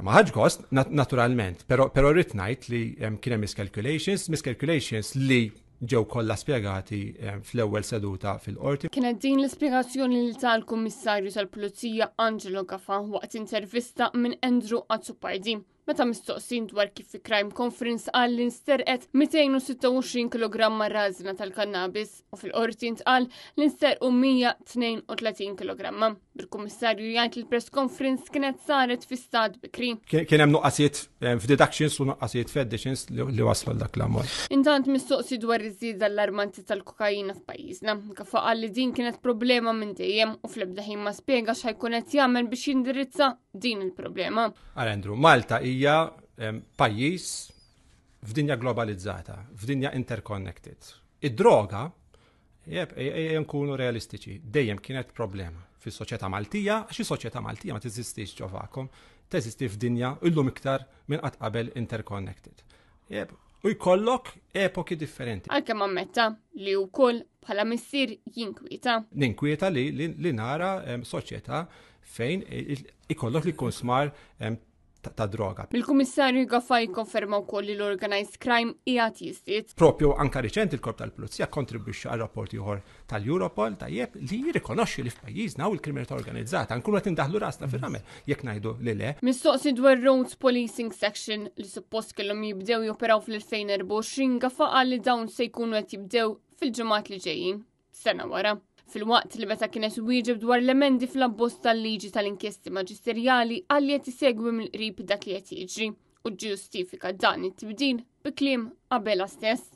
Ma ħadx gost, naturalment, però rrid ngħid li kien hemm miscalculations, miscalculations li ġew kollha spjegati fl-ewwel seduta fil-qorti. Kienet din l-ispjegazzjoni li ta l-Kummissarju tal-Pulizija Angelo Gafa waqt intervista minn Andrew Azzopardi. Meta mistoqsin dwar kif fi Crime Conference qal li nsterqet 226 kg rażna tal-kannabis u fil-qorti ntqal li nsterqu 132 kg. Bil-Kummissarju jgħid li l-press conference kienet saret fi stat bikri. Kien hemm nuqqasijiet f'deductions u nuqqasijiet f'additions li waslu dak l-ammont. Intant mistoqsi dwar iż-żieda allarmanti tal-kokaina f'pajjiżna, Gafa qal li din kienet problema minn dejjem u fl-ebda ħin ma spjega x'ħajkun qed jagħmel biex jindirizza din il-problema. Għal Andrew, Malta hija pajjiż f'dinja globalizzata, f'dinja interconnected. Id-droga, jeb, nkunu realistiċi, dejjem kienet problema fis-soċjetà Maltija, għax is-soċjetà Maltija ma teżistix ġo vakum, teżisti f'dinja illum iktar minn qatt qabel interconnected. Jeb, u jkollok epoki differenti. Għalkemm ammetta li wkoll bħala missier jinkwieta. Ninkwieta li, li, li nara soċjetà fejn ikollok li jkun smar ta' droga. Il-Kummissarju Gafa jikkonferma wkoll li l-organized crime qiegħed jiżdied. Propju anka riċenti il-Korp tal-Pulizija kontribwixxa għal rapport ieħor tal-Europol tajjeb li jirrikonoxxi li f'pajjiżna u l-kriminalità organizzata nkunu qed indaħlu rasna fir-ramel jekk ngħidu li le. Mistoqsi dwar Roads Policing Section li suppost kellhom jibdew joperaw fl-2024 Gafa qal li dawn se jkunu qed jibdew fil-ġimgħat li ġejjin, sena wara. Filwaqt li meta kienet wieġeb dwar l-emendi fl-abbozz tal-liġi tal-inkjesti maġisterjali qal li qed isegwi mill-qrib dak li qed jiġri u ġġustifika dan it-tibdil bi kliem Abela stess.